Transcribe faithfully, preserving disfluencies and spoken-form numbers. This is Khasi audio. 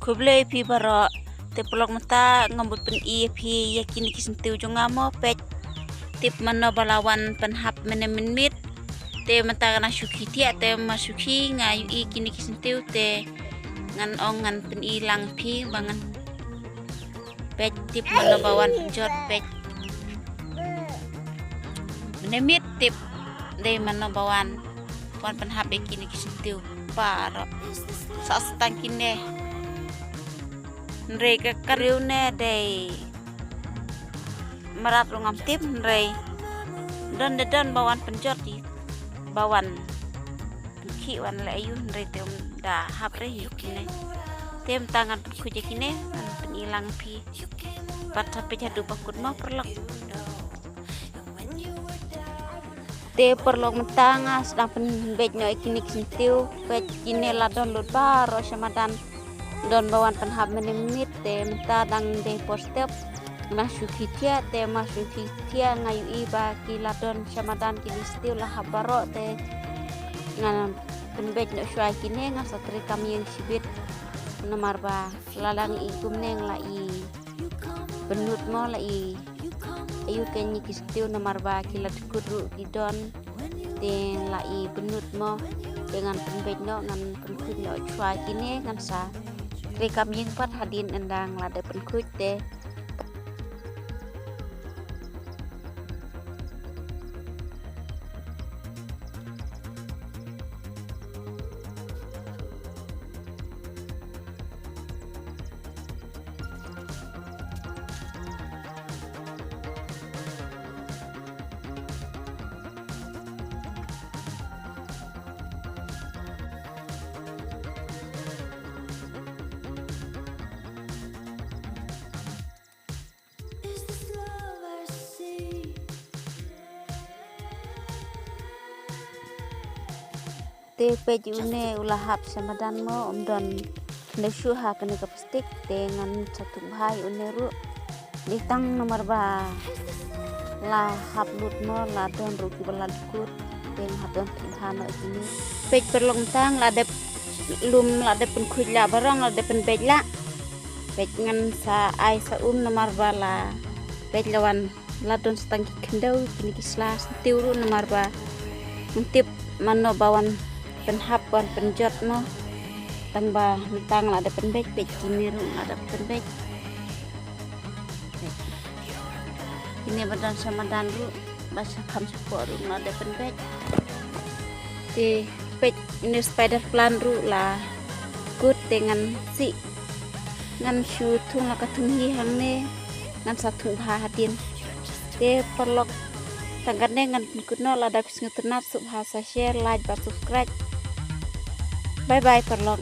Khublei phi baroh. Te paralok mynta ngam bud pyni phi ïa kine ki syntiew jong nga mo, peit. Tip mano ba la wan pynhap mynne mynmiet. Te mynta nga shu khie thiah te ma shu khie nga ïohi kine ki syntiew te ngan ong ngan pyni lang phi ba ngan peit tip mano ba wan pynjot peit. Mynne mynmiet tip dei mano ba wan wan pynhap ïa kine ki syntiew baroh. Sa stang kine. Hynrei ka kariu ne dei mrad ruh ngam tip hynrei don de don ba wan pynjot ïa ba wan pynkhih wan leh aïu hynrei te um da hap re hi kine. Te mynta ngan pynkhuid ïa kine ngan pyni lang phi. Pat ha peit haduh ba kut mo paralok. Te paralok mynta nga sdang pynbeit noh ïa kine ki syntiew, peit kine la don lut baroh sha madan. Don ba wan pynhap mynne mynmiet te mynta dang dei por step. Nga shu khie thiah te ma shu khie thiah nga ïohi ba ki la don sha madan kine ki syntiew la hap baroh te nga pynbeit noh shuwa ïa kine nga sa trei kam ïeng shibit. Namar ba la dang i kumne nga la i pynlut mo la i aïu kine ki syntiew namar ba ki la dkut ruh ki don. Te la i pynlut mo te ngan pynbeit noh ngan pynkhuid noh shuwa kine ngan sa trei kam ïeng pat hadien ynda nga la dep pynkhuid te. Te peit une u la hap sha madan mo um don khyndew shuh ha kane ka plastik te ngan sa thung bha ïa une ruh. Dei tang namar ba la hap lut mo la don ruh kiba la dkut te nga hap don thung bha noh ïa kine. Peit paralok mynta nga la dep lum la dep pynkhuid lah baroh nga la dep pynbeit lah. Peit ngan sa ai sa um namar ba la peit la wan la don sa tang ki khyndew kine ki sla syntiew ruh namar ba ngam tip mano ba wan pynhap wan pynjot mo. Tang ba mynta nga la dep pynbeit peit kine ruh nga la dep pynbeit. Kine ba don sha madan ruh ba sha kham sha poh ruh nga la dep pynbeit. Te peit ine spider plant ruh la kut te ngan sih ngan shu thung la ka thung hi hangne ngan sa thung bha hadien. Te paralok tang katne ngan pynkut noh lada phi sngewtynnat sngewbha sa share like bad subscribe. Bye bye paralok.